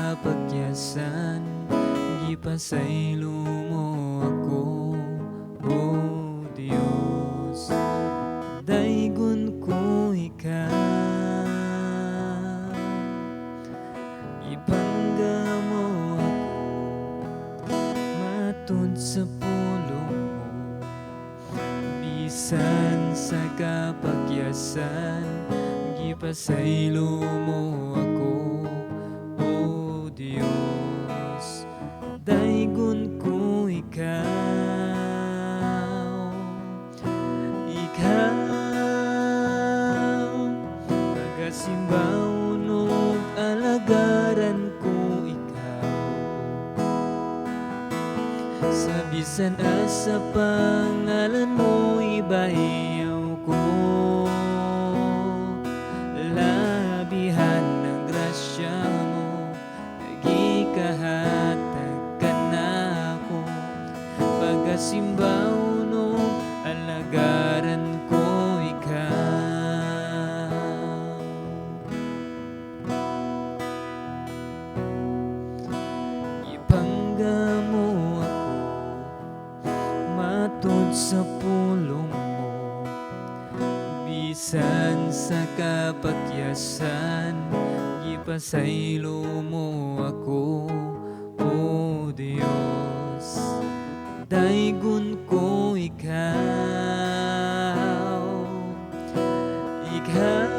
kapagyasan, gipasaylo mo ako, O Dios. Daygon ko ikaw, ipangga mo ako matud sa pulong mo. Bisan sa kapagyasan, gipasaylo mo ako, O Dios. Daygon ko ikaw, ikaw, pagasimba ug alagaran ko ikaw. Sa bisan asa pangalan mo ibayaw ko. Labihan ng grasya mo, nagikahatag ka na ako. Pagasimba ug alagaran ko ikaw. Ipangga mo ako matud sa pulong mo. Bisan sa kapakyasan, gipasaylo mo ako, O Dios. Daygon ko ikaw, ikaw,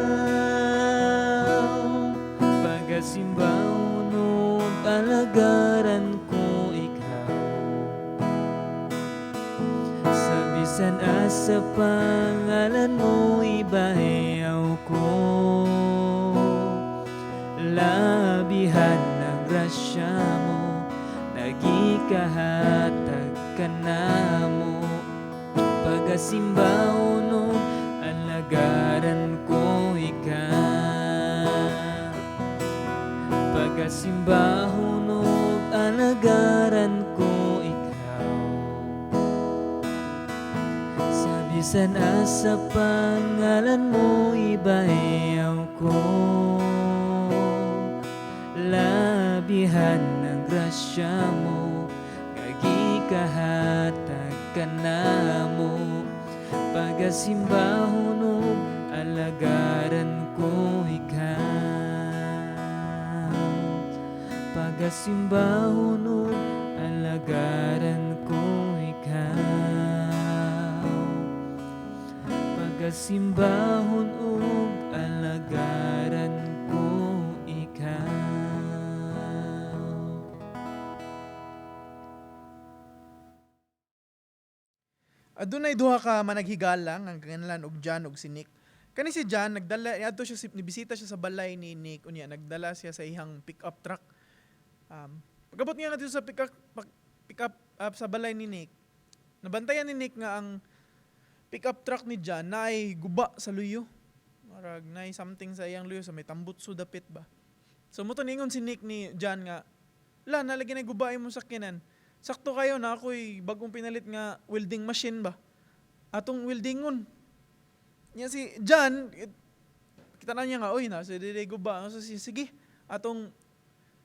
pagasimba ug alagaran ko ikaw. Sa bisan asa pangalan mo ibayaw ko. Labihan ng grasya mo, nagikahatag ka na mo. Pagasimba ug alagaran ko ikaw. Pagasimba ug alagaran ko ikaw. Sa bisan asa pangalan mo ibayaw ko. Labihan ng grasya mo, gagikahatag ka na mo. Pagasimba ug alagaran ko ikaw. Pagasimba ug alagaran ko ikaw. Pagasimbahon ug alagaran ko ikaw. Adunay duha ka managhigala nga ganlan og John og si Nick. Kani si John nagdala niadto siya nibisita siya sa balay ni Nick, unya nagdala siya sa iyang pick-up truck. Pagabot niya ngadto sa pick up sa balay ni Nick, nabantayan ni Nick nga ang pick-up truck ni John naay guba sa luyo. Marag naay something sa iyang luyo sa may tambutso dapit ba. So mo to ningon si Nick ni John nga, "La, nalagi na guba imong sakyanan. Sakto kayo na ako'y bagong pinalit nga welding machine ba. Atong weldingon." Nya si John, kita na niya nga, "Oy, na, so dili guba." So, "Sige, atong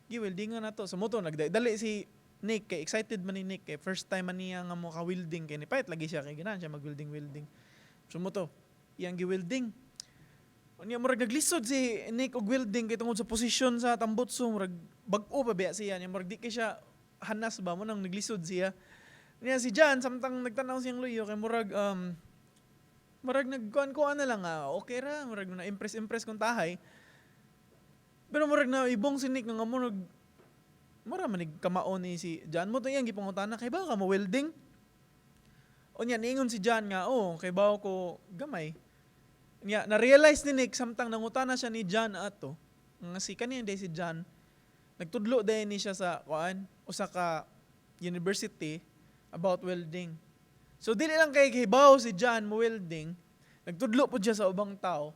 gi-weldingon na to." So mo to, nagdali si Nick, kay excited man ni Nick, kay first time man niya nga mo ka-welding, kay nipayat lagi siya, kay ganahan siya mag-welding-welding. So mo to, iyang gi-welding. Unya murag naglisod si Nick og welding kay tungod sa posisyon sa tambutso, murag bag-o pa biya siya, nya murag di kay siya hanas ba mo nang naglisod siya. Niya si John samtang nagtan-aw siyang luyo kay murag nagkuan-kuan na lang nga, okay ra, murag na impress-impress kung tahay. Pero murag na ibong si Nick nga mo nag mura man kamao ni si John mo to iyang gipangutana, "Kay ba ka mo welding?" Unya niingon si John nga, "Oh, kay bawo ko gamay." Niya na-realize ni Nick samtang nangutana siya ni John ato nga si kaniya day si John nagtudlo day ni siya sa kuan usa ka university about welding. So dili lang kay hibaw si John mo welding, nagtudlo po siya sa ubang tao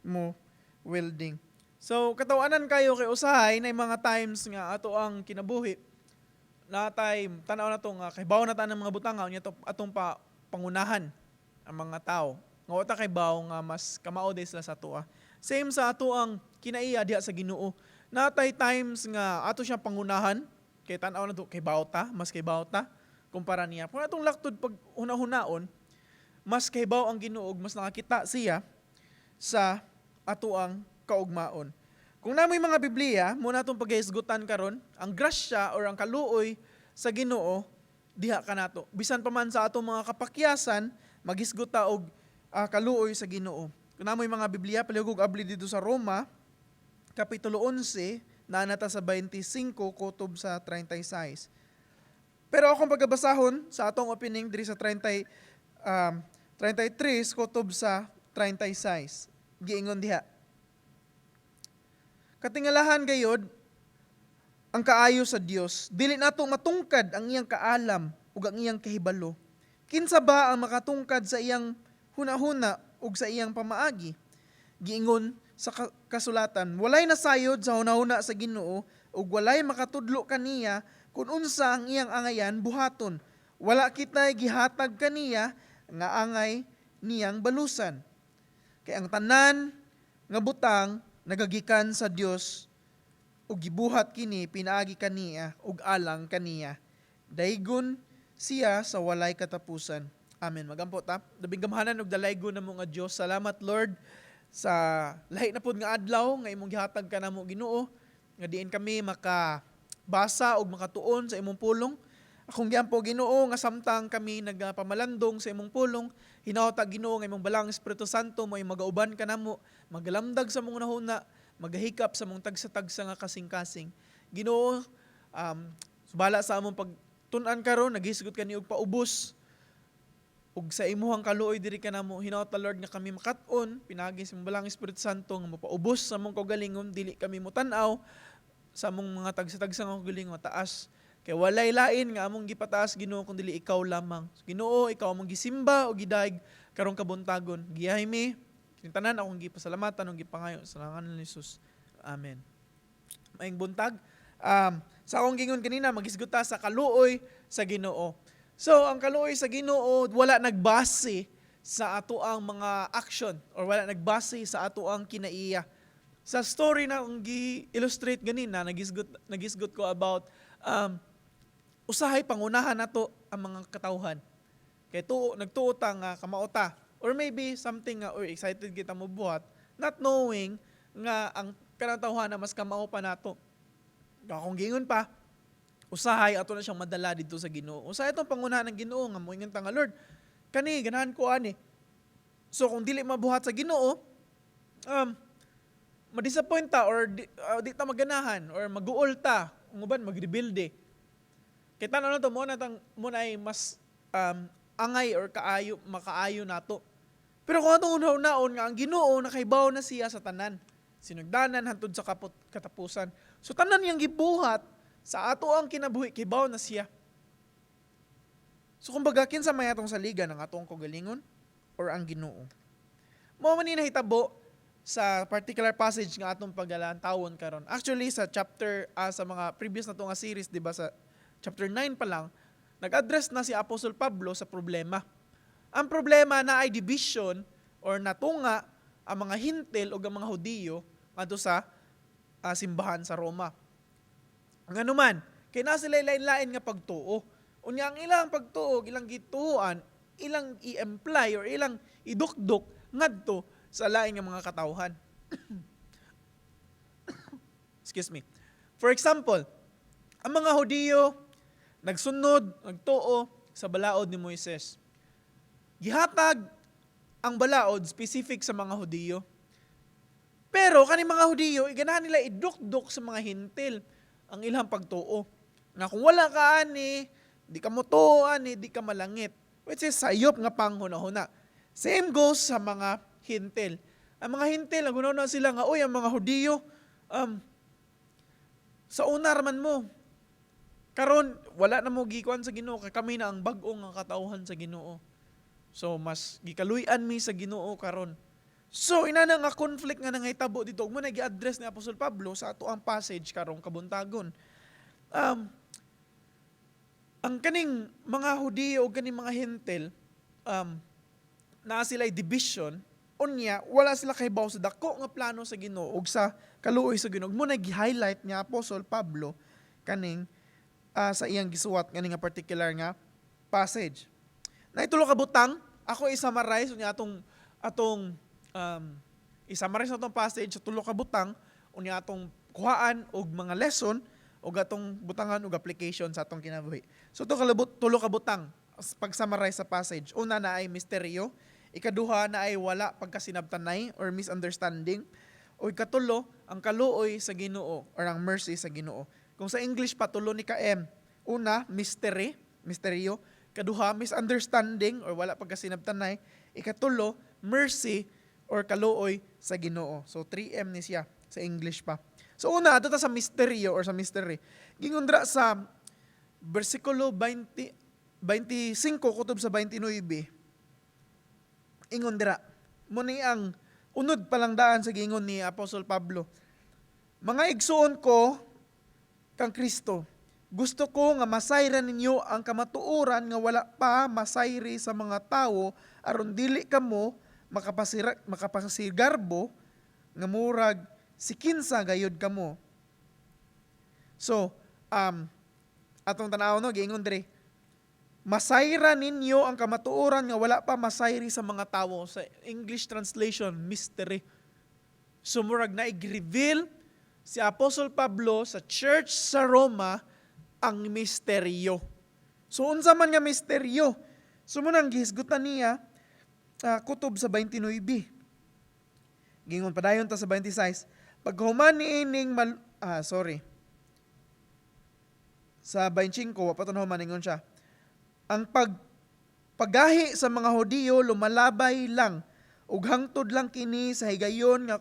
mo welding. So katawanan kayo kay usahay na mga times nga ato ang kinabuhi natay tan-aw na to nga kahibaw na ta ng mga butanga, unya to atong pa pangunahan ang mga tao nga wa ta kaybaw nga mas kamao day sila sa atoa. Same sa ato ang kinaiya diha sa Ginoo. Naa tay times nga ato siyang pangunahan kay tan-aw nato kay bawta, mas kay bawta kumpara niya. Kung atong laktod pag huna-hunaon, mas kahibaw ang Ginoo, mas nakakita siya sa atoang kaugmaon. Kung naa moy mga Biblia, mao na atong paghisgutan karon, ang grasya or ang kaluoy sa Ginoo diha kanato. Bisan pa man sa atong mga kapakyasan, maghisgot ta og kaluoy sa Ginoo. Kung naa moy mga Biblia, palihog og abli didto sa Roma, Kapitulo 11, naa na ta sa 25 kutob sa 36. Pero akong pagkabasahon sa atong opening diri sa 30 33 kutob sa 36. Giingon diha: "Katingalahan gayod ang kaayo sa Dios. Dili nato matungkad ang iyang kaalam ug ang iyang kahibalo. Kinsa ba ang makatungkad sa iyang hunahuna ug sa iyang pamaagi? Giingon sa kasulatan, walay nasayod sa hunahuna sa Ginoo ug walay makatudlo kaniya kung unsa ang iyang angayan buhaton. Wala kitay gihatag kaniya nga angay niyang balusan. Kay ang tanan nga butang nagagikan sa Dios ug gibuhat kini pinaagi kaniya ug alang kaniya. Daygon siya sa walay katapusan. Amen." Magampo ta. Labing gamhanan ug dalaygon namo nga Dios. Salamat, Lord, sa lahi na pud nga adlaw nga imong gihatag kanamo, Ginoo, nga diin kami makabasa ug makatuon sa imong pulong. Akong giampo, Ginoo, nga samtang kami nagapamalandong sa imong pulong, hinawta, Ginoo, nga imong Balaang Espiritu Santo mo magauban kanamo, magalamdag sa among hunahuna, magahikap sa among tagsa-tagsa nga kasing-kasing. Ginoo, subala sa among pagtun-an karon, naghisgot kami og paubos ug sa imuhang kaluoy diri kanamo. Hinawta, Lord, nga kami makat-on pinaagi sa imong Balaang Espiritu Santo nga mopaubos sa among kaugalingon, dili kami motan-aw sa among mga tagsa-tagsa nga kaugalingon taas. Kay walay lain nga among gipataas, Ginoo, kun dili ikaw lamang. Ginoo, ikaw among gisimba o gidayeg karong kabuntagon. Giyahi mi. Kining tanan akong gipasalamatan ug gipangayo sa ngalan ni Jesus. Amen. Maayong buntag. Sa akong gingon kanina, maghisgot ta sa kaluoy sa Ginoo. So, ang kaluoy sa Ginoo wala nagbase sa ato ang mga action or wala nagbase sa ato ang kinaiya. Sa story na akong gi-illustrate ganina, nagisgot ko about usahay pangunahan nato ang mga katawhan. Kay tuo nagtuo ta nga kamao ta or maybe something nga or excited kita mo buhat, not knowing nga ang kanang tawhan na mas kamao pa nato. Akong gingon pa, usahay ato na siyang madala didto sa Ginoo. Usahay atong pangunahan ng Ginoo nga moingon ta nga, "Lord, kani ganahan ko ani." So kung dili mabuhat sa Ginoo, ma-disappoint ta or di ta maganahan or maguol ta, ang uban magrebelde. Kay tan-aw nato mao na tang mao na ay mas angay or kaayo makaayo nato. Pero kung atong una-unaon nga ang Ginoo nakaibaw na siya sa tanan, sinugdanan hantod sa katapusan. So tanan niyang gibuhat sa ato ang kinabuhi, kibaw na siya. So kumbaga, kinsa may atong saligan, ang atong kaugalingon or ang Ginoo? Mao man ni nahitabo sa particular passage nga atong pagalantawon karon. Actually, sa chapter sa mga previous na to nga series, di ba, sa chapter 9 pa lang, nag-address na si Apostle Pablo sa problema. Ang problema na ay division or natunga ang mga Hintil o ang mga Hudiyo ngadto sa simbahan sa Roma. Ngano man, kay naa sila lain-lain nga pagtuo. Unya ang ilang pagtuo, ilang gituoan, ilang i-imply or ilang idukdok ngadto sa lain nga mga katawhan. Excuse me. For example, ang mga Hudiyo nagsunod, nagtuo sa balaod ni Moises. Gihatag ang balaod specific sa mga Hudiyo. Pero kani mga Hudiyo, iganahan nila idukdok sa mga Hintil ang ilang pagtuo. Nga kung wala ka ani, di ka motuo ani, di ka malangit. Which is sayop nga panghuna-huna. Same goes sa mga Hintil. Ang mga Hintil, ang na sila nga, "Uy, ang mga Hudiyo, sa una man mo, karon wala na mo gikuan sa Ginoo, kay kami na ang bag-o nga katawhan sa Ginoo. So mas gikaluy-an mi sa Ginoo karon." So inana nga conflict nga nangahitabo didto, mao na gi-address ni Apostol Pablo sa ato ang passage karong kabuntagon. Ang kaning mga Hudiyo o kaning mga Hintil, naa sila division. Unya, wala sila kahibaw sa dako nga plano sa Ginoo ug sa kaluoy sa Ginoo. Mao na gi-highlight ni Apostol Pablo kaning sa iyang gisuwat ngani nga particular nga passage. Naay tulo ka butang, ako i-summarize unya atong atong i-summarize atong passage sa tulo ka butang, unya atong kuhaan og mga lesson ug atong butangan og application sa atong kinabuhi. So to kalabot tulo ka butang pag-summarize sa passage. Una na ay misteryo, ikaduha na ay wala pagkasinabtanay or misunderstanding, o ikatulo, ang kaluoy sa Ginoo or ang mercy sa Ginoo. Kung sa English pa, tulo ni ka M. Una, mystery, misteryo. Kaduha, misunderstanding or wala pagkasinabtanay. Ikatulo, mercy or kaluoy sa Ginoo. So 3M ni siya sa English pa. So una, adto ta sa misteryo or sa mystery. Giingon dira sa bersikulo 20 25 kutob sa 29. Ingon dira. Mao ni ang unod palang daan sa giingon ni Apostol Pablo. "Mga igsuon ko kang Kristo, gusto ko nga masayran ninyo ang kamatuoran nga wala pa masayri sa mga tawo aron dili kamo makapasigarbo nga murag si kinsa gayud kamo." So, atong tanaw no, giingon diri, "Masayra ninyo ang kamatuoran nga wala pa masayri sa mga tawo." Sa English translation, mystery. So murag na reveal si Apostle Pablo sa church sa Roma ang misteryo. So unsa man nga misteryo? So mao nang gihisgutan niya kutob sa 29. Gingon padayon ta sa 26. Paghuman niining mal ah sorry. Sa 25 wa pa to nahuman, ingon siya. "Ang paggahi sa mga Hudiyo lumalabay lang ug hangtod lang kini sa higayon nga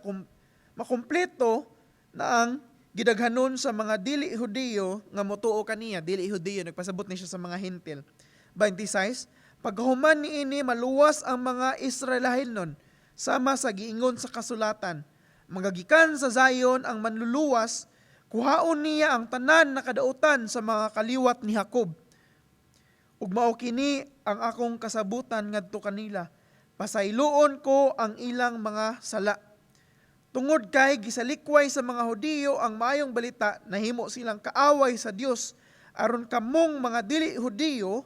makumpleto na ang gidaghanon sa mga dili Hudiyo nga motuo kaniya." Dili Hudiyo, nagpasabot ni siya sa mga Hentil. 26, "Pagkahuman niini maluwas ang mga Israelhinon sama sa giingon sa kasulatan: Magagikan sa Zion ang manluluwas, kuhaon niya ang tanan na kadautan sa mga kaliwat ni Jacob. Ug mao kini ang akong kasabutan ngadto kanila: Pasayloon ko ang ilang mga sala." Tungod kay gisalikway sa mga Hudiyo ang maayong balita, nahimo silang kaaway sa Dios aron kamong mga dili Hudiyo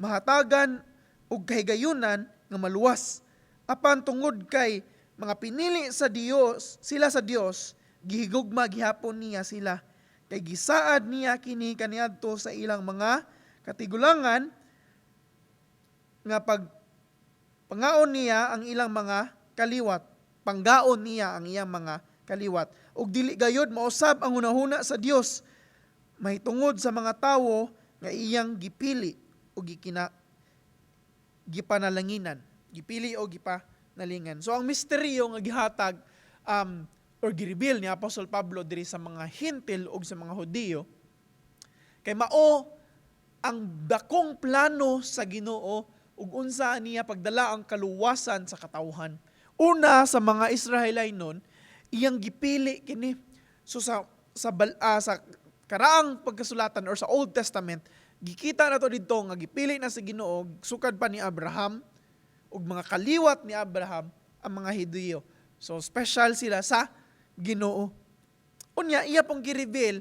mahatagan og kahigayunan nga maluwas. Apan tungod kay mga pinili sa Dios, sila sa Dios, gihigugma gihapon niya sila. Kay gisaad niya kini kaniadto sa ilang mga katigulangan nga pag pangaon niya ang ilang mga kaliwat, panggaon niya ang iyang mga kaliwat. Ug dili gayod mausab ang hunahuna sa Dios mahitungod sa mga tawo nga iyang gipili o gipanalanginan." Gipili o gipanalingan. So ang misteryo nga gihatag or gireveal ni Apostol Pablo diri sa mga Hentil ug sa mga Hudiyo kay mao ang dakong plano sa Ginoo ug unsa niya pagdala ang kaluwasan sa katawhan. Una sa mga Israelite, iyang gipili kini. So sa karaang pagkasulatan or sa Old Testament, gikita nato didto nga gipili na sa Ginoo sukad pa ni Abraham ug mga kaliwat ni Abraham ang mga Hudiyo. So special sila sa Ginoo. Unya iya pong gi-reveal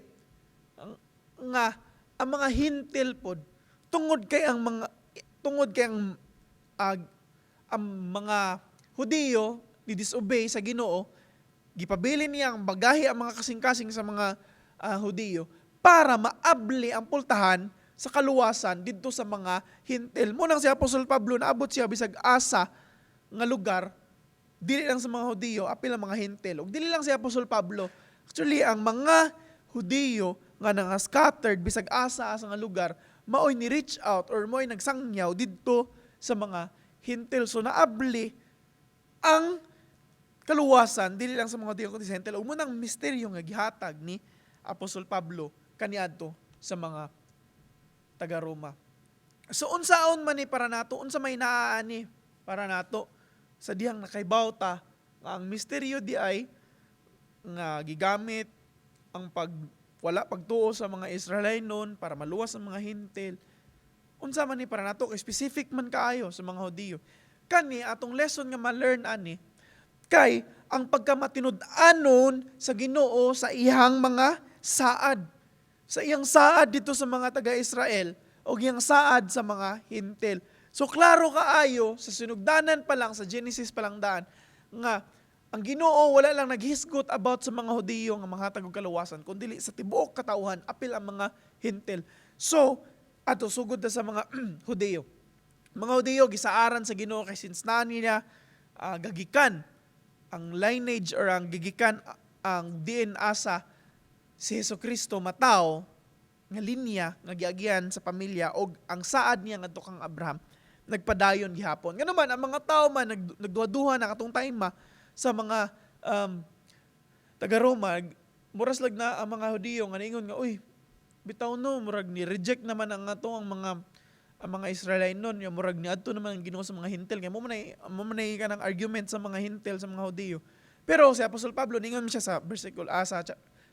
nga ang mga Hentil pod tungod kay ang mga Hudiyo ni disobey sa Ginoo, gipabilin niya ang bagahi ang mga kasing-kasing sa mga Hudiyo para maabli ang pultahan sa kaluwasan didto sa mga Hentil. Mao nang si Apostol Pablo naabot siya bisag asa nga lugar, dili lang sa mga Hudiyo, apil ang mga Hentil. Ug dili lang si Apostol Pablo. Actually, ang mga Hudiyo nga nga scattered bisag asa-asa nga lugar, maoy ni reach out or maoy nagsangyaw didto sa mga Hentil. So naabli ang kaluwasan dili lang sa mga Hudiyo kundi sa Hentil. Ug mao nang misteryo nga gihatag ni Apostol Pablo kaniadto sa mga taga Roma. So unsaon man ni para nato, unsa may naa ani para nato sa dihang nakaibaw ta nga ang misteryo di ay nga gigamit ang pag wala pagtuo sa mga Israelite para maluwas ang mga Hentil. Unsa man ni para nato kay specific man kaayo sa mga Hudiyo? Kani atong lesson nga ma-learn ani Kay ang pagkamatinud-anon sa Ginoo sa iyang mga saad. Sa iyang saad dito sa mga taga-Israel o iyang saad sa mga Hintil. So klaro kaayo sa sinugdanan pa lang, sa Genesis pa lang daan, nga ang Ginoo wala lang naghisgot about sa mga Hudiyo nga manghatag og kaluwasan, kundi sa tibuok katawhan, apil ang mga Hintil. So, ato sugod na sa mga Hudiyo. Mga Hudiyo gisaaran sa Ginoo kay since naa niya gagikan ang lineage or ang gigikan ang DNA sa si Hesus Kristo matawo nga linya nga giagian sa pamilya og ang saad niya ngadto kang Abraham nagpadayon gihapon. Ngano man ang mga tao man nagduha-duha na katong time ma sa mga taga Roma, muras lag na ang mga Hudiyo nga niingon nga, "Uy, bitaw no, murag ni reject naman ang ato ang mga Israelite nun, yung murag niadto naman ang Ginoo sa mga Hintil." Kay mo man kanang argument sa mga Hintil sa mga Hudiyo. Pero si Apostol Pablo ningon siya sa versikulo sa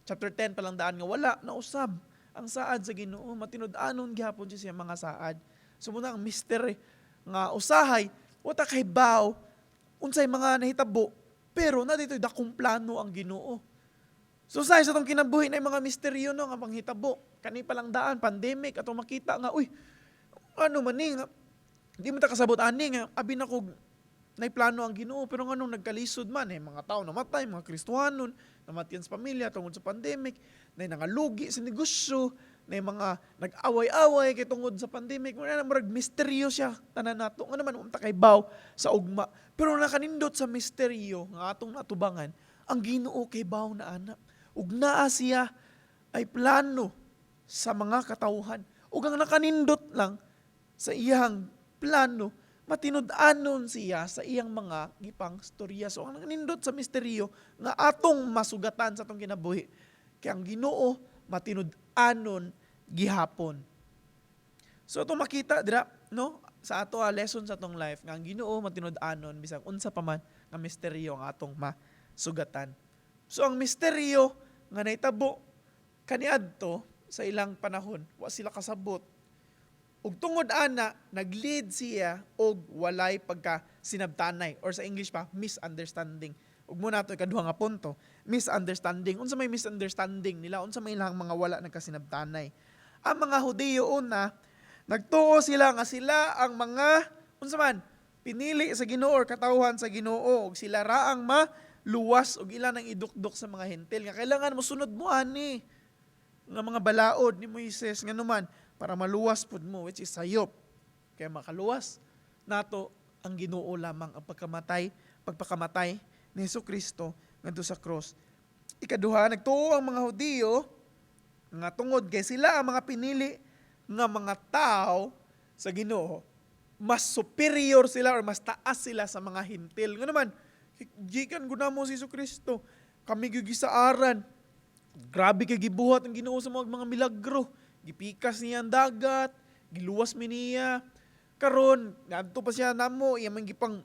chapter 10 pa lang daan nga wala na usab ang saad sa Ginoo, matinud-anon gihapon siya sa mga saad. So muna ang mystery nga usahay wala kay baw unsay mga nahitabo, pero na dito'y dakong plano ang Ginoo. So sa atong kinabuhi na mga misteryo no nga panghitabo. Kani pa lang daan pandemic, atong makita nga, uy, ano man ni nga di mo ta kasabot ani nga abi na kog nay plano ang Ginoo, pero nganong nagkalisod man eh, mga tao namatay, mga Kristohanon namatayan sa pamilya tungod sa pandemic, nay nangalugi sa negosyo, nay mga nag-away-away kay tungod sa pandemic. Mura na murag misteryo siya tanan nato nga naman unta kay baw sa ugma. Pero nakanindot sa misteryo nga atong natubangan, ang Ginoo kay baw na ana ug naa siya ay plano sa mga katawhan, ug ang nakanindot lang sa iyang plano, matinud-anon siya sa iyang mga gipang storya. So ang nindot sa misteryo nga atong masugatan sa atong kinabuhi, kay ang Ginoo matinud-anon gihapon. So atong makita dira no sa ato lesson sa atong life nga ang Ginoo matinud-anon bisag unsa pa man nga misteryo ang atong masugatan. So ang misteryo nga nahitabo kaniadto sa ilang panahon, wa sila kasabot. Ug tungod ana, nag-lead siya og walay pagka sinabtanay or sa English pa, misunderstanding. Ug mo nato ikaduha nga punto, misunderstanding. Unsa may misunderstanding nila? Unsa may ilang mga wala nagkasinabtanay? Ang mga Hudiyo una, nagtuo sila nga sila ang mga unsa man pinili sa Ginoo or katawhan sa Ginoo ug sila ra ang maluwas ug ila nang idukdok sa mga Hentil nga kailangan mosunod mo ani nga mga balaod ni Moises, nganuman para maluwas pud mo, which is sayop. Kaya makaluwas nato ang Ginoo lamang, ang pagkamatay, pagpakamatay ni Hesus Kristo ngadto sa cross. Ikaduha, nagtuo ang mga Hudiyo nga tungod kay sila ang mga pinili nga mga tao sa Ginoo, mas superior sila or mas taas sila sa mga Hintil. Nga naman, gikan gud namo si Hesus Kristo. Kami gyud gisaaran. Grabe kay gibuhat ang Ginoo sa mga milagro. Gipikas niya ang dagat, giluwas mi niya. Karon, ngadto pa siya namo, iya man gipang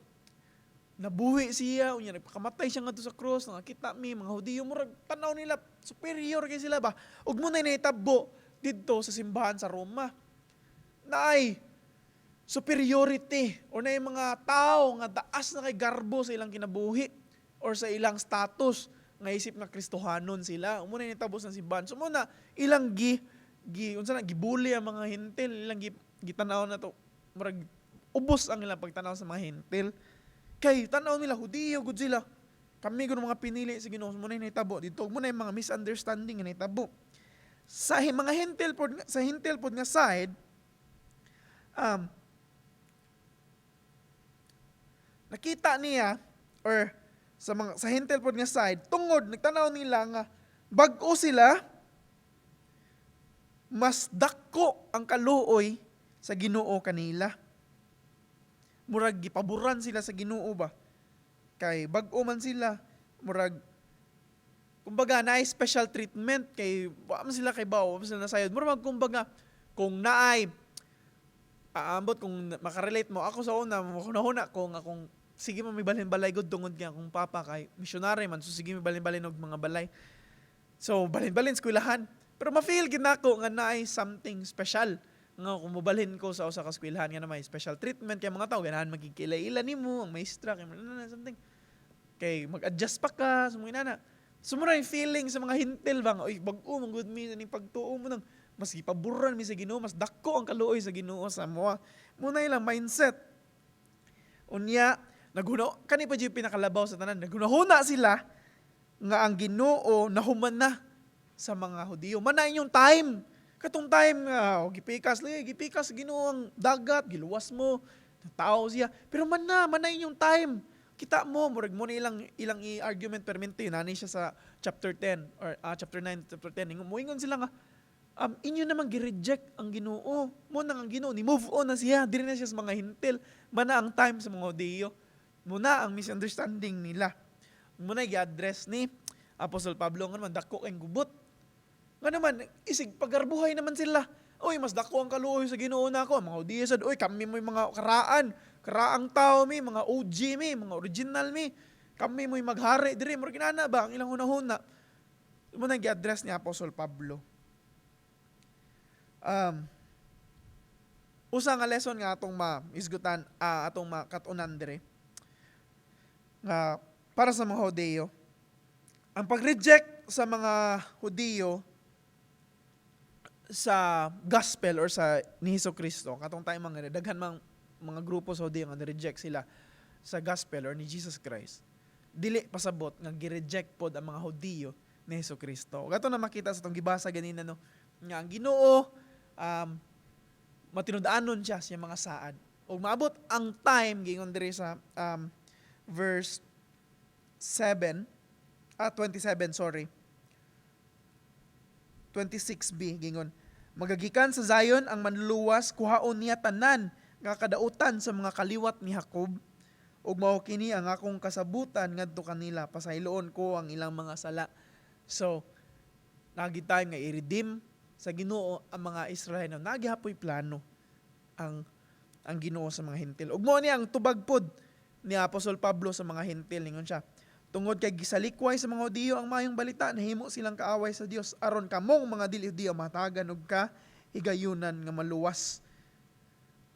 nabuhi siya, unya nagpakamatay siya ngadto sa cross, nakakita mi mga Hudiyo, murag tanaw nila superior kay sila ba. Ug mo na nahitabo didto sa simbahan sa Roma. Naay superiority or naay mga tao nga taas na kay garbo sa ilang kinabuhi or sa ilang status nga isip nga Kristohanon sila. Mo na nahitabo sa simbahan. So mo na ilang gi gi unsa na gibuli ang mga Hintil, ilang gi gitanaw na to, murag ubos ang ilang pagtanaw sa mga Hintil. Kay tanaw nila Hudiyo gud sila. Kami gud mga pinili sa Ginoo. Mo na nahitabo dito. Mo na yung mga misunderstanding nga nahitabo. Sa mga Hintil pod, sa Hintil pod nga side, nakita niya or sa mga sa Hintil pod nga side, tungod nagtanaw nila nga bag-o sila, mas dako ang kaluoy sa Ginoo kanila. Murag gipaboran sila sa Ginoo ba? Kay bag-o man sila, murag kumbaga naay special treatment kay wa man sila kay bawo, wa man sila nasayod. Murag kumbaga kung naay aambot kung makarelate mo ako sa una, hunahuna ko nga kung sige mo may balhin balay gud tungod nga akong papa kay missionary man, so sige may balhin-balhin og mga balay. So balhin-balhin eskwelahan. Pero ma-feel gid nako nga naay something special nga kung mobalhin ko sa usa ka eskwelahan nga na may special treatment kay mga tao ganahan magkikila-ila nimo ang maestra kay something. Kay mag-adjust pa ka sa mga inana. So mura yung feeling sa mga Hintil ba nga, "Oy, bag-o man gud mi ning pagtuo mo nang mas gipaboran mi sa Ginoo, mas dako ang kaluoy sa Ginoo sa amoa." Mao na ilang mindset. Unya, naghuna kani pa jud pinakalabaw sa tanan, naghunahuna sila nga ang Ginoo nahuman na sa mga Hudiyo. Mana inyong time. Katong time nga oh, gipikas lagi, gipikas Ginoo ang dagat, giluwas mo, tao siya. Pero man na inyong time. Kita mo, murag mo na ilang i-argument permente nani siya sa chapter 10 or chapter 9, chapter 10. Ingon moingon sila nga inyo naman gi-reject ang Ginoo. Mo nang ang Ginoo ni move on na siya, diri na siya sa mga Hintil. Mana ang time sa mga Hudiyo. Muna ang misunderstanding nila. Muna gi-address ni Apostol Pablo nga naman dako kay gubot. Nga naman, isig pagarbuhay naman sila. "Uy, mas dako ang kaluoy sa Ginoo nako." Ang mga Hudiyo sad, "Uy, kami mo'y mga karaan. Karaang tao mi, mga OG mi, mga original mi. Kami mo'y maghari diri." Murag inana ba ang ilang hunahuna. Muna gi-address ni Apostol Pablo. Usa nga lesson nga atong maisgutan, atong makatunan dire nga para sa mga Hudiyo, ang pag-reject sa mga Hudiyo sa gospel or sa ni Hesus Kristo, katong time mga daghan mang mga grupo sa Hudiyo nga ni-reject sila sa gospel or ni Jesus Christ. Dili pasabot nga gi-reject pod ang mga Hudiyo ni Hesus Kristo. Kato na makita sa atong gibasa ganina, no, nga ang Ginoo matinud-anon siya sa iyang mga saad. Ug maabot ang time, giingon diri sa verse 7, 27, sorry. 26b, gingon, "Magagikan sa Zion ang manluluwas, kuhaon niya tanan nga kadautan sa mga kaliwat ni Jacob, ug mao kini ang akong kasabutan ngadto kanila, pasayloon ko ang ilang mga sala." So, nagi time nga i-redeem sa Ginoo ang mga Israelino. Nagihapoy plano ang Ginoo sa mga Hintil. Ug mao ni ang tubag pod ni Apostol Pablo sa mga Hintil, ningon siya, "Tungod kay gisalikway sa mga Hudiyo ang maayong balita, nahimo silang kaaway sa Dios aron kamong mga dili Hudiyo matagan og kahigayunan nga maluwas.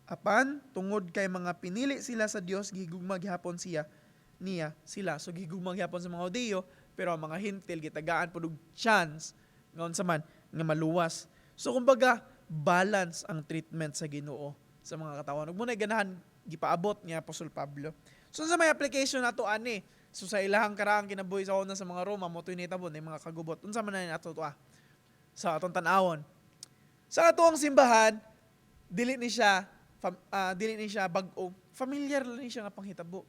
Apan tungod kay mga pinili sila sa Dios, gihigugma gihapon siya niya sila." So gihigugma gihapon sa mga Hudiyo, pero ang mga Hintil gitagaan pod og chance nga unsa man nga maluwas. So kumbaga balance ang treatment sa Ginoo sa mga katawan. Ug mao na ganahan gipaabot ni Apostol Pablo. So sa may application nato ani, so sa ilahang karaang kinabuhi sa una sa mga Roma, mo to'y nitabo na mga kagubot. Unsa man na nato to sa atong tan-awon? Sa atoang simbahan, dili ni siya bag-o. Familiar lang ni siya nga panghitabo.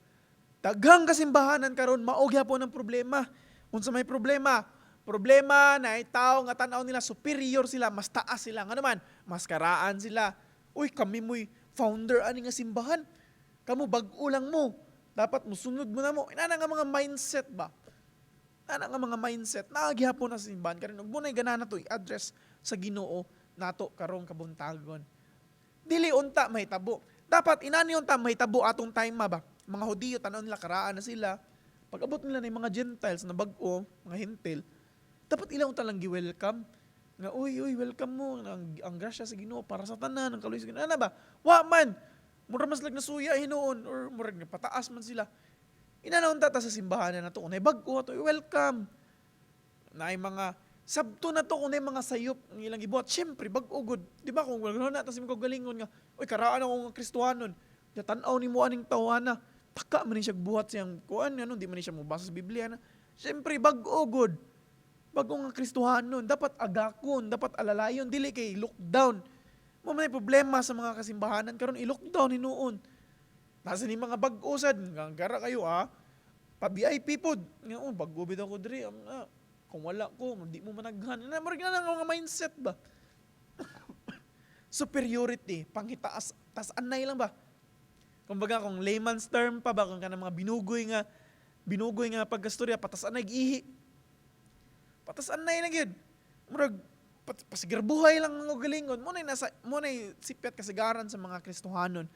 Daghang kasimbahanan karon mao gyapon ang problema. Unsa may problema? Problema na ay tao nga tan-aw nila superior sila, mas taas sila. Nga naman, mas karaan sila. "Uy, kami mo'y founder ani nga simbahan. Kamo bag-o lang mo. Dapat musunod mo na mo." Inana nga mga mindset ba? Ana nga mga mindset naa gihapon na sa simbahan karon. Ug muna'y ganahan nato i-address sa Ginoo nato karong kabuntagon. Dili unta mahitabo. Dapat inani unta mahitabo atong time ba? Mga Hudiyo, tan-aw nila karaan na sila. Pag-abot nila na yung mga Gentiles na bag-o, mga Hintil, dapat ilang unta lang gi-welcome. Nga, "Uy, uy, welcome mo. Ang grasya sa Ginoo para sa tanan, ang kaluoy sa Ginoo." Ano ba? Wa man. Mura mas lag nasuya hinuon or murag pataas man sila. Inana unta ta sa simbahan na nato. Kung naay bag-o ato, welcome. Naay mga sabto na to kung naay mga sayop ang ilang gibuhat. Syempre, bag-o gud. Di ba kung wala na ta sa mga galingon nga, "Uy, karaan ako nga Kristohanon." Ya tan-aw nimo aning tawhana. Taka man ni siya buhat siyang kuan ano, di man ni siya mobasa sa Biblia na. Syempre, bag-o gud. Bag-o nga Kristohanon, dapat agakon, dapat alalayon, dili kay lockdown. Mo man ay problema sa mga kasimbahanan karon, i-lockdown hinuon. Nasa ni mga bag-o sad, nga gara kayo ah. Pa VIP pod. Nga oh, bag-o bitaw ko diri. Kung wala ko, di mo managhan. Na murag na nga mga mindset ba. Superiority, panghitaas, tas anay lang ba. Kumbaga kung layman's term pa ba, kung kanang mga binugoy nga pagkastorya, patas anay ihi. Patas anay na gyud. Murag pasigarbuhay lang ang galingon. Mo na nasa mo na sipyat kasigaran sa mga Kristohanon.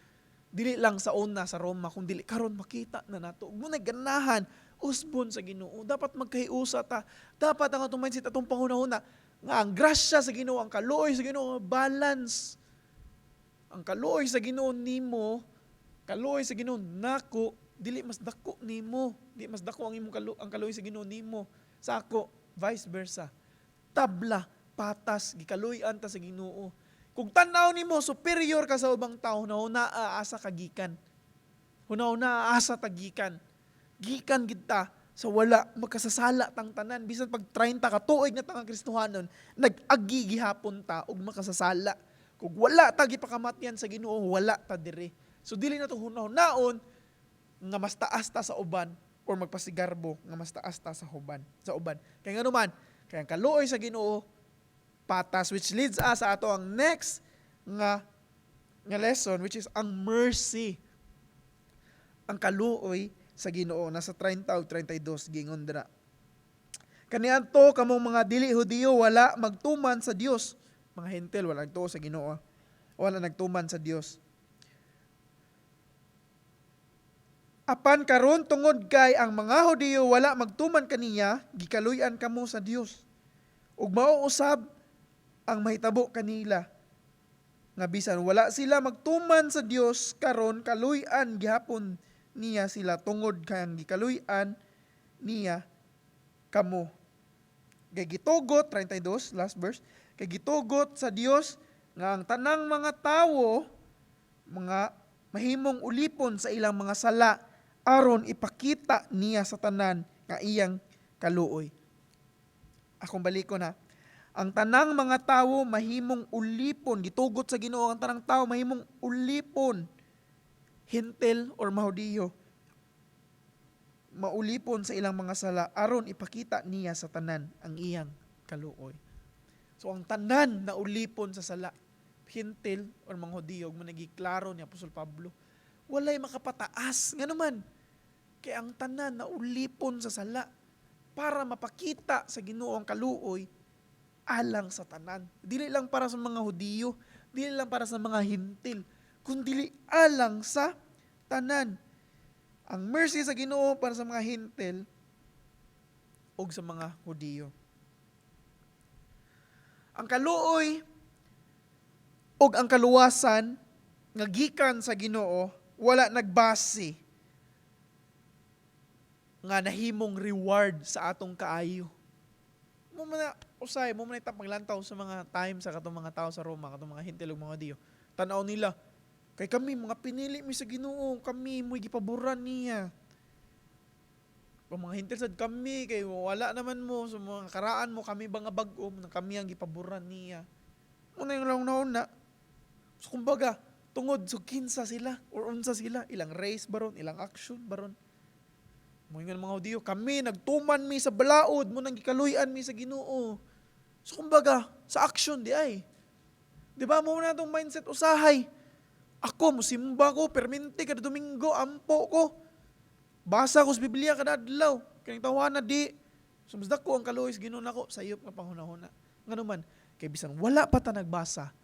Dili lang sa una sa Roma kung dili karon makita na nato. Mo na ganahan usbon sa Ginoo. Dapat magkahiusa ta. Dapat ang atong mindset, atong panghunahuna nga ang grasya sa Ginoo, ang kaluoy sa Ginoo, balance. Ang kaluoy sa Ginoo nimo, kaluoy sa Ginoo nako. Dili mas dako nimo, di mas dako ang imong ang kaluoy sa Ginoo nimo. Sa ako, vice versa. Tabla, patas, gikaluy-an ta sa Ginoo. Kung tan-aw nimo superior ka sa ubang tao, na asa ka gikan. Huna-huna asa ta gikan. Gikan gid ta sa wala, makasasala tang tanan. Bisan pag 30 ka tuig na tang Kristohanon, nag-agi gihapon ta og makasasala. Kung wala ta gipakamatyan sa Ginoo, wala ta diri. So dili na to hunahunahon nga mas taas ta sa uban or magpasigarbo nga mas taas ta sa uban. Kay ngano man, kay ang kaluoy sa Ginoo patas, which leads us sa ato ang next nga lesson, which is ang mercy. Ang kaluoy sa Ginoo nasa 30 ug 32. Giingon dira, "Kaniadto kamong mga dili Hudiyo wala magtuman sa Dios." Mga Hentil wala nagtuo sa Ginoo, wala nagtuman sa Dios. "Apan karon, tungod kay ang mga Hudiyo wala magtuman kaniya, gikaluy-an kamo sa Dios. Ug mao usab ang mahitabo kanila nga bisan wala sila magtuman sa Dios karon, kaluy-an gihapon niya sila tungod kay ang gikaluy-an niya kamo. Kay gitugot," 32, last verse, "kay gitugot sa Dios nga ang tanang mga tawo mga mahimong ulipon sa ilang mga sala aron ipakita niya sa tanan nga iyang kaluoy." Akong balikon ha. Ang tanang mga tawo mahimong ulipon, gitugot sa Ginoo ang tanang tawo mahimong ulipon, Hentil or Mahudiyo, maulipon sa ilang mga sala aron ipakita niya sa tanan ang iyang kaluoy. So ang tanan na ulipon sa sala, Hentil or mga Hudiyo, mo nagiklaro ni Apostol Pablo. Walay makapataas ngano man, kay ang tanan na ulipon sa sala para mapakita sa Ginoo ang kaluoy alang sa tanan. Dili lang para sa mga Hudiyo, dili lang para sa mga Hentil, kundili alang sa tanan. Ang mercy sa Ginoo para sa mga Hentil ug sa mga Hudiyo. Ang kaluoy ug ang kaluwasan nga gikan sa Ginoo wala nagbase nga nahimong reward sa atong kaayo. Mo man na usay mo man na paglantaw sa mga time sa katong mga tao sa Roma, katong mga Hentil ug mga Hudiyo. Tan-aw nila, kay kami mga pinili mi sa Ginoo, kami mo'y gipaboran niya. Kung mga Hentil sad kami kay wala naman mo sa mga karaan mo, kami ba nga bag-o, kami ang gipaboran niya. Muna yung lang nauna. So kumbaga, tungod so kinsa sila or unsa sila, ilang race baron, ilang action baron. Moingon mga Hudiyo, kami nagtuman mi sa balaod mo nang gikaluy-an mi sa Ginoo. So kumbaga, sa action di ay. Di ba mo na itong mindset usahay? Ako, musimba ko, perminti kada Domingo, ampo ko. Basa ko sa Biblia kada adlaw. Kaning tawana di. So mas dako ang kaluoy sa Ginoo nako, sayop nga panghunahuna. Ngano man, kay bisan wala pa ta nagbasa.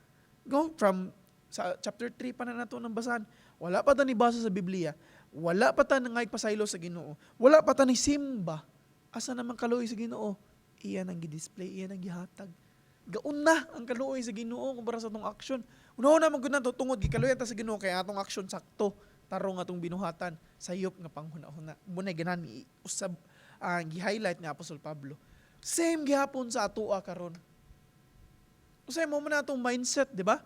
Go from sa chapter 3 pa na nato nang basahan. Wala pa ta nibasa sa Biblia. Wala pa ta nangay pasaylo sa Ginoo. Wala pa ta ni simba. Asa naman kaluoy sa Ginoo? Iyan ang gi-display, iyan ang gihatag. Gauna ang kaluoy sa Ginoo kumpara sa atong action. Una-una man gud nato tungod gikaluoyan ta sa Ginoo kay atong action sakto tarong atong binuhatan, sayop nga panghuna-huna. Munay ganahan usab ang gi-highlight ni Apostol Pablo. Same gihapon sa atoa karon. Usay mo man atong mindset, di ba?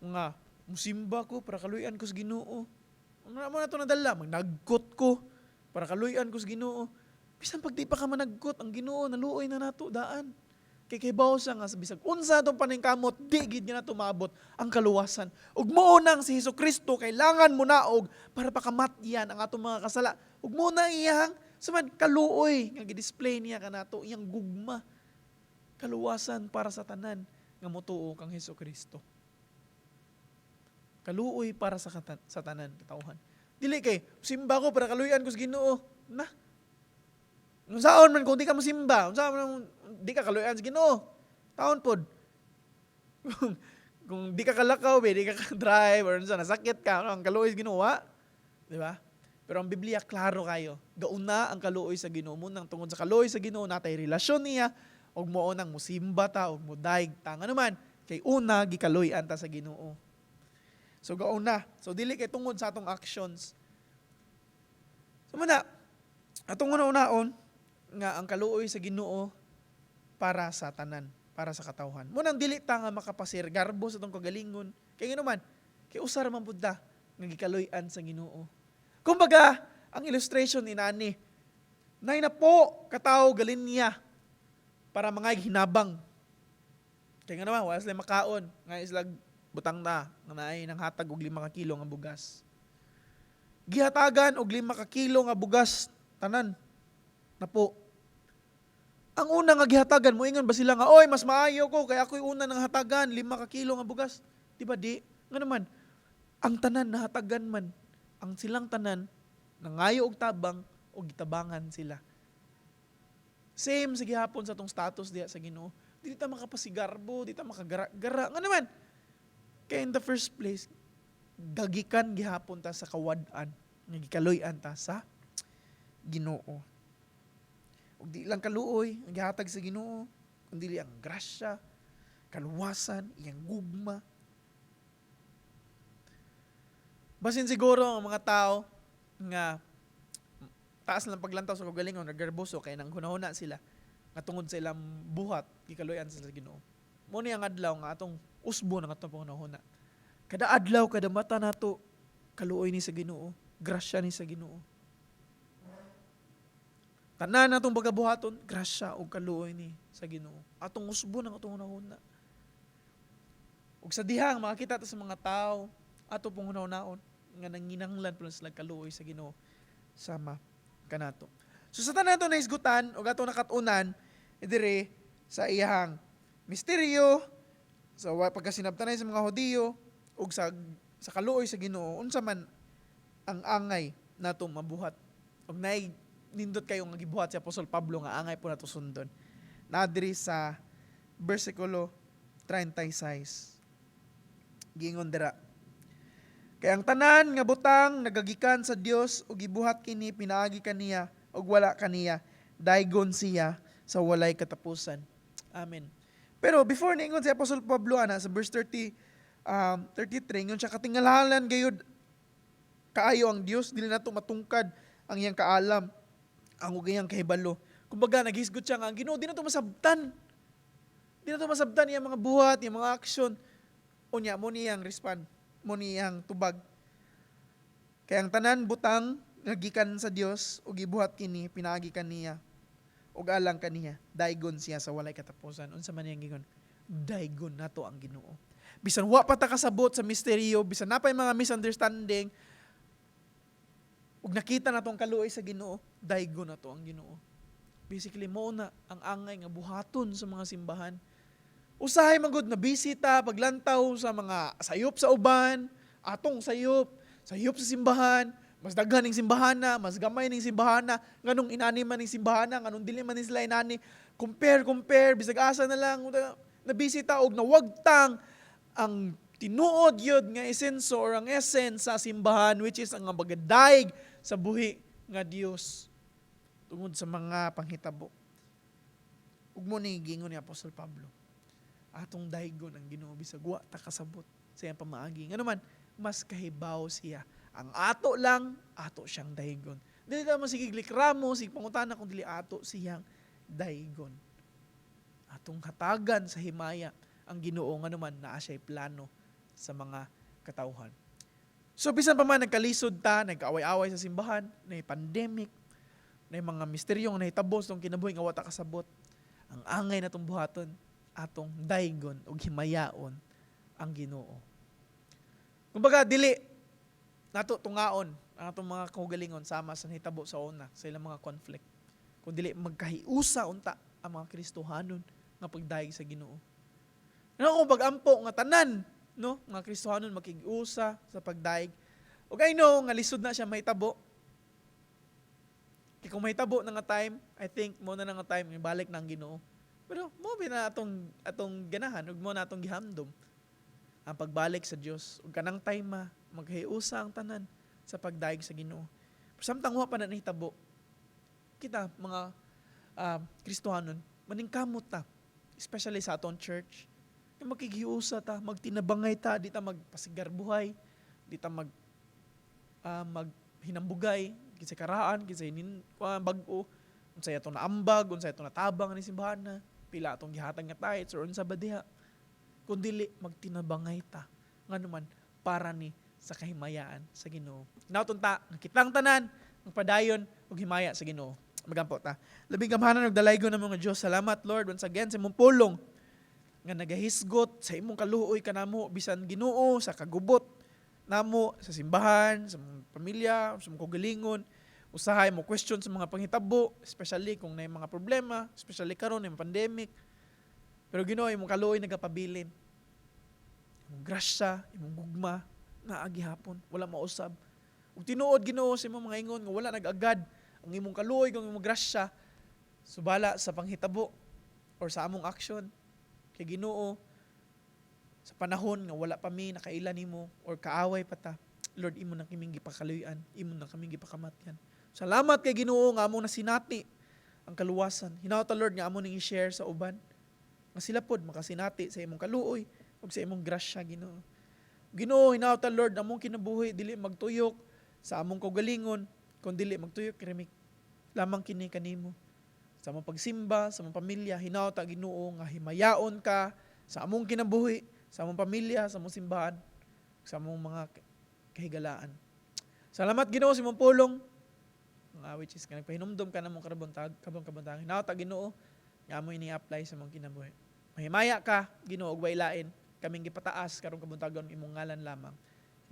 Nga musimba ko para kaluy-an ko sa Ginoo. Ano mo na ito nadala? Magnagkot ko para kaluy-an ko sa Ginoo. Bisan pag di pa ka managkot, ang Ginoo naluoy na nato daan. Kay kay siya nga sa bisag unsa atong paningkamot, di gid nga nato maabot ang kaluwasan. Ug mao nang si Hesus Kristo kailangan mo naog para pakamatyan ang atong mga kasala. Ug mo na iyang sumad kaluoy nga gi-display niya kanato, iyang gugma. Kaluwasan para sa tanan nga motuo kang Hesus Kristo. Kaluoy para sa tanan katawhan. Dili kay simba ko para kaluy-an ko sa Ginoo. Na. Unsaon man kung di ka mosimba, unsaon man di ka kaluy-an sa Ginoo. Taon pod. Kung di ka kalakaw, be, di ka ka-drive or unsa, nasakit ka, ano, ang kaluoy sa Ginoo, wa? Di ba? Pero ang Biblia klaro kayo. Gauna ang kaluoy sa Ginoo mo nang tungod sa kaluoy sa Ginoo natay relasyon niya ug mao nang musimba ta ug mudaig ta. Ngano man, kay una gikaluy-an ta sa Ginoo. So gauna. So dili kay tungod sa atong actions. So muna, atong una-unaon nga ang kaluoy sa Ginoo para sa tanan, para sa katawhan. Munang dili ta nga makapasir garbo sa atong kagalingon. Kay ngano man, kay usa ra man pud ta nga gikaluy-an sa Ginoo. Kumbaga, ang illustration inani, nay na po katawo galinya para mga hinabang. Kay nga naman, wala sila makaon. Nga sila butang na, nga naay nang hatag og 5 ka kilo nga bugas. Gihatagan og 5 ka kilo nga bugas tanan na po. Ang una nga gihatagan, moingon ba sila nga, "Oy, mas maayo ko, kay ako'y una nang hatagan, 5 ka kilo nga bugas"? Di ba di? Nga naman, ang tanan nahatagan man, ang silang tanan, nangayo og tabang, o gitabangan sila. Same sa gihapon sa atong status diha sa Ginoo. Di ta makapasigarbo, di ta makagara-gara. Nga naman, kaya in the first place, gagikan gihapon ta sa kawad-an, nga gikaluy-an ta sa Ginoo. Ug di lang kaluoy ang gihatag sa Ginoo, kundi ang grasya, kaluwasan, iyang gugma. Basin siguro ang mga tao nga taas lang paglantaw sa kagalingon, nagarboso kay nang hunahuna sila nga tungod sa ilang buhat gikaluy-an sila sa Ginoo. Mo ni ang adlaw nga atong usbo ng atong panghunahuna. Kada adlaw, kada mata nato, kaluoy ni sa Ginoo, grasya ni sa Ginoo. Tanan natong pagabuhaton, grasya ug kaluoy ni sa Ginoo. Atong usbo ng atong hunahuna. Ug sa dihang makakita ta sa mga tao, ato pong hunahunaon nga nanginanglan po sila kaluoy sa Ginoo sama kanato. So sa tanan nato nahisgutan ug ato nakat-unan dire sa iyang misteryo sa pagkasinabtanay sa mga Hudiyo ug sa kaluoy sa Ginoo, unsa man ang angay nato mabuhat? Ug naay nindot kayo nga gibuhat si Apostol Pablo nga angay po nato sundon. Naa diri sa bersikulo 36. Giingon dira: "Kay ang tanan nga butang nagagikan sa Dios ug gibuhat kini pinaagi kaniya ug wala kaniya, daygon siya sa walay katapusan. Amen." Pero before niingon si Apostol Pablo ana sa verse 30 33, ingon siya, "Katingalalan gayud kaayo ang Dios, dili nato matungkad ang iyang kaalam, ang ug iyang kahibalo." Kumbaga naghisgot siya nga ang Ginoo di nato masabtan. Di nato masabtan iyang mga buhat, iyang mga aksyon. Unya mo niyang respond, mo niyang tubag. "Kay ang tanan butang nagikan sa Dios ug gibuhat kini pinaagi kaniya ug alang kaniya, daygon siya sa walay katapusan." Unsa man iyang gingon? Daygon nato ang Ginoo. Bisan wa pa ta kasabot sa misteryo, bisan napay mga misunderstanding, ug nakita nato ang kaluoy sa Ginoo, daygon nato ang Ginoo. Basically, mo na ang angay nga buhaton sa mga simbahan. Usahay man gud na bisita, paglantaw sa mga sayop sa uban, atong sayop, sayop sa simbahan, mas daghan ning simbahana, mas gamay ning simbahana, nganong inani man ning simbahana, nganong dili man ni sila inani, compare, compare, bisag asa na lang, nabisita og nawagtang ang tinuod yun nga esenso or ang essence sa simbahan, which is ang pagdayeg sa buhi nga Dios tungod sa mga panghitabo. Ug mo ni giingon ni Apostol Pablo, atong daygon ang Ginoo bisag wa ta kasabot sa iyang pamaagi. Ngano man, mas kahibaw siya. Ang ato lang, ato siyang daygon. Dili ta masigig likramo, sige pangutana kung dili ato siyang daygon. Atong hatagan sa himaya ang Ginoo, ngano man, naa siya'y plano sa mga katawhan. So bisan pa man nagkalisod ta, nagkaaway-away sa simbahan, na pandemic, na mga misteryong nahitabo sa atong kinabuhi nga wa ta kasabot, ang angay natong buhaton, atong daygon ug himayaon ang Ginoo. Kumbaga dili nato tungaon ang atong mga kaugalingon sama sa nahitabo sa una sa ilang mga conflict. Kung dili magkahiusa unta ang mga Kristohanon nga pagdayeg sa Ginoo. Ano kung pag-ampo nga tanan, no, mga Kristohanon makig-usa sa pagdayeg? Ug I know nga lisod na siya mahitabo. Kay kung mahitabo na nga time, I think mo na nga time nga balik na ang Ginoo. Pero mo ba na atong ganahan ug mo na atong gihamdom ang pagbalik sa Dios, ug kanang time ma maghiusa ang tanan sa pagdayeg sa Ginoo. Pero samtang wa pa na nahitabo, kita mga Kristohanon maningkamot ta, especially sa atong church, nga makighiusa ta, magtinabangay ta, di ta magpasigarbuhay, di ta maghinambugay. Kinsay karaan, kinsay nin kuan bag-o, unsay atong naambag, unsay atong natabang ni simbahan na, pila atong gihatag nga tithes or unsa ba diha. Kun dili magtinabangay ta, ngano man para ni sa kahimayaan sa Ginoo. Hinaot unta nga kitang tanan ang padayon ug himaya sa Ginoo. Magampo ta. Labing gamhanan ug dalaygon namo nga Dios, salamat, Lord, once again sa imong pulong nga nagahisgot sa imong kaluoy kanamo bisan, Ginoo, sa kagubot namo sa simbahan, sa mga pamilya, sa mga kaugalingon. Usahay mo question sa mga panghitabo, especially kung naay mga problema, especially karon yung pandemic. Pero Ginoo, imong kaluoy nagapabilin. Imong grasya, imong gugma, naa gihapon, wala mausab. Ug tinuod, Ginoo, sa imong mga ingon nga wala nag-agad ang imong kaluoy ug imong grasya subala sa panghitabo or sa among action. Kay Ginoo, sa panahon nga wala pa mi nakaila nimo or kaaway pa ta, Lord, imo na kaming gipakaluy-an, imo na kaming gipakamatyan. Salamat kay Ginoo nga among nasinati ang kaluwasan. Hinaot, Lord, nga amo ning i-share sa uban, nga sila pod makasinati sa imong kaluoy ug sa imong grasya, Ginoo. Ginoo, hinaot, Lord, among kinabuhi dili magtuyok sa among kaugalingon, kun dili magtuyok kami lamang kini kanimo. Sa among pagsimba, sa among pamilya, hinaot, Ginoo, nga himayaon ka sa among kinabuhi, sa among pamilya, sa among simbahan, sa among mga kahigalaan. Salamat, Ginoo, sa imong pulong nga which is nga nagpahinumdom ka namong karong kabuntag. Hinaot, Ginoo, nga amo ini apply sa among kinabuhi. Mahimaya ka, Ginoo, ug way lain. Kaming gipataas karong kabuntagon imong ngalan lamang.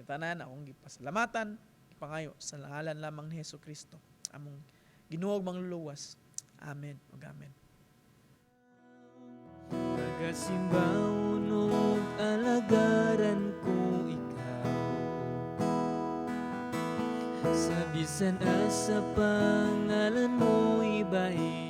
Tanan akong gipasalamatan, gipangayo sa ngalan lamang ni Hesus Kristo, among Ginoo ug Mangluluwas. Amen ug amen. Magasimba ug alagaran ko ikaw sa bisan asa, pangalan mo ibahin.